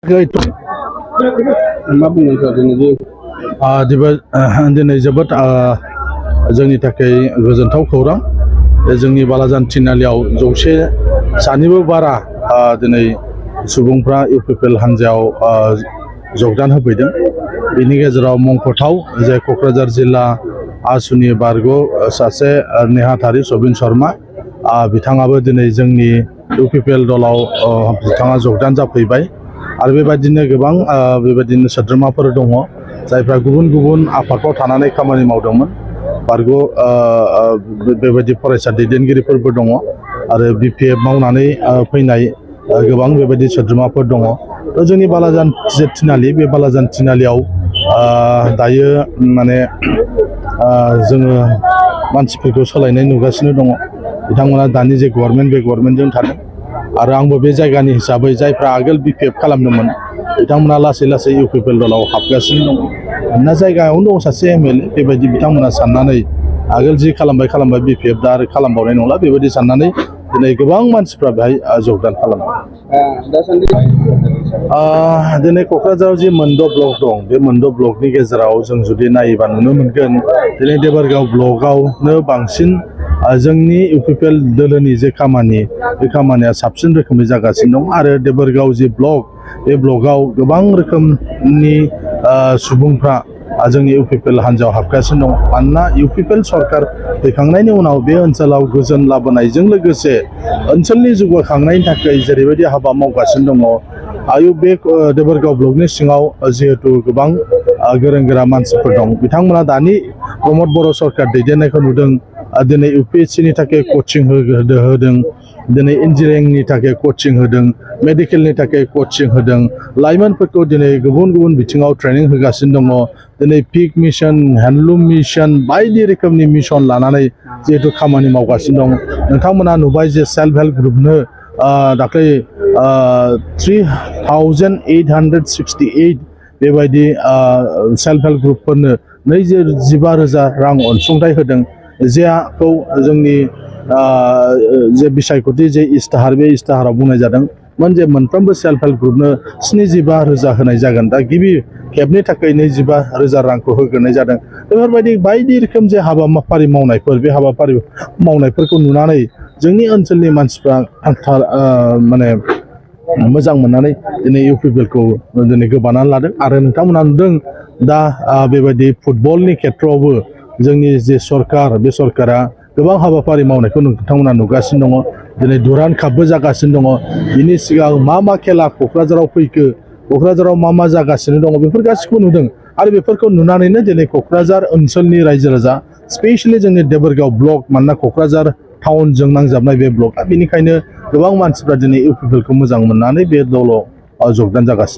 दिनै जोबोद जोंनि थाखाय गोजोनथाव खौरां जोंनि बालाजान थिनालियाव 100 सानिबो बारा दिनै सुबुंफ्रा इउपिपिएल हान्जायाव जगदान होफैदों। बेनि गेजेराव मुंख'थाव जे क'क्राझार जिल्ला आसुनि बारग' सासे नेहाथारि सबिन शर्मा बिथाङाबो दिनै जोंनि इउपिपिएल दलाव बिथाङा जगदान जाफैबाय। आरो बेबायदिनो गोबां बेबायदिनो सोद्रोमाफोर दङ जायफ्रा गुबुन गुबुन आफादफ्राव थानानै खामानि मावदोंमोन। बारग' बेबायदि फरायसा दैदेनगिरिफोरबो दङ आरो बिपिएफ मावनानै फैनाय गोबां बेबायदि सोद्रोमाफोर दङ। थ' जोंनि बालाजान थिनालि बे बालाजान थिनालियाव दायो माने जोङो मानसिफोरखौ सोलायनाय नुगासिनो दङ। बिथांमोना दानि जे गभर्नमेन्ट बे गभर्नमेन्टजों थादों आरो आंबो बे जायगानि हिसाबै जायफ्रा आगोल बिपिएफ खालामदोंमोन बिथांमोना लासै लासै इउपिपिएल दलाव हाबगासिनो दङ। मानोना जायगायावनो दं सासे एमएलए बेबायदि बिथांमोना साननानै आगोल जि खालामबाय बिपिएफ दा आरो खालामबावनाय नंला बेबायदि साननानै दिनै गोबां मानसिफ्रा बेहाय जगदान खालामदों। दिनै क'क्राझाराव जि मोनद' ब्लक दं बे मोनद' ब्लकनि गेजेराव जों जुदि नायोबा नुनो मोनगोन दिनै देबोरगाव ब्लकआवनो बांसिन जोंनि इउपिपिएल दोलोनि जे खामानि बे खामानिया साबसिन रोखोमै जागासिनो दं। आरो देबोरगाव जि ब्लक बे ब्लकआव गोबां रोखोमनि सुबुंफ्रा जोंनि इउपिपिएल हान्जायाव हाबगासिनो दं। मानोना इउपिपिएल सरकार फैखांनायनि उनाव बे ओनसोलाव गोजोन लाबोनायजों लोगोसे ओनसोलनि जौगाखांनायनि थाखाय जेरैबायदि हाबा मावगासिनो दङ बे देबोरगाव ब्लकनि सिङाव जिहेतु गोबां गोरों गोरा मानसिफोर दं बिथांमोना दानि प्रमद बर' सरकार दैदेननायखौ नुदों। दिनै इउपिएससिनि थाखाय कचिं होदों, दिनै इन्जिनियारिंनि थाखाय कचिं होदों, मेडिकेलनि थाखाय कचिं होदों, लाइमोनफोरखौ दिनै गुबुन गुबुन बिथिङाव ट्रेनिं होगासिनो दङ। दिनै पिक मिशन, हेन्डलुम मिशन बायदि रोखोमनि मिशन लानानै जिहेतु खामानि मावगासिनो दं। नोंथांमोना नुबाय जे सेल्फ हेल्प ग्रुपनो दाख्लै 3868 बेबायदि सेल्फ हेल्प ग्रुपफोरनो 25,000 रां अनसुंथाइ होदों। जेखौ जोंनि जे बिसायख'थि जे इस्ताहार बे इस्ताहाराव बुंनाय जादोंमोन जे मोनफ्रोमबो सेल्फ हेल्प ग्रुपनो 75,000 होनाय जागोन। दा गिबि खेबनि थाखाय 25,000 रांखौ होग्रोनाय जादों। बेफोरबायदि बायदि रोखोम जे हाबाफारि मावनायफोर बे हाबाफारि मावनायफोरखौ नुनानै जोंनि ओनसोलनि मानसिफ्रा माने मोजां मोननानै दिनै इउपिपिएलखौ दिनै गोबानानै लादों। आरो नोंथांमोना नुदों दा बेबायदि फुटबलनि खेथ्रआवबो जोंनि जे सरकार बे सरकारा गोबां हाबाफारि मावनायखौ नोंथांमोना नुगासिनो दङ। दिनै दुरान्ड कापबो जागासिनो दङ। बिनि सिगां मा खेला क'क्राझाराव फैखो, क'क्राझाराव मा जागासिनो दङ बेफोर गासिखौबो नुदों। आरो बेफोरखौ नुनानैनो दिनै क'क्राझार ओनसोलनि रायजो राजा स्पेसियेलि जोंनि देबोरगाव ब्लक मानोना क'क्राझार टाउनजों नांजाबनाय बे ब्लकआ बेनिखायनो गोबां मानसिफ्रा दिनै इउपिपिएलखौ मोजां मोननानै बे दलाव जगदान जागासिनो।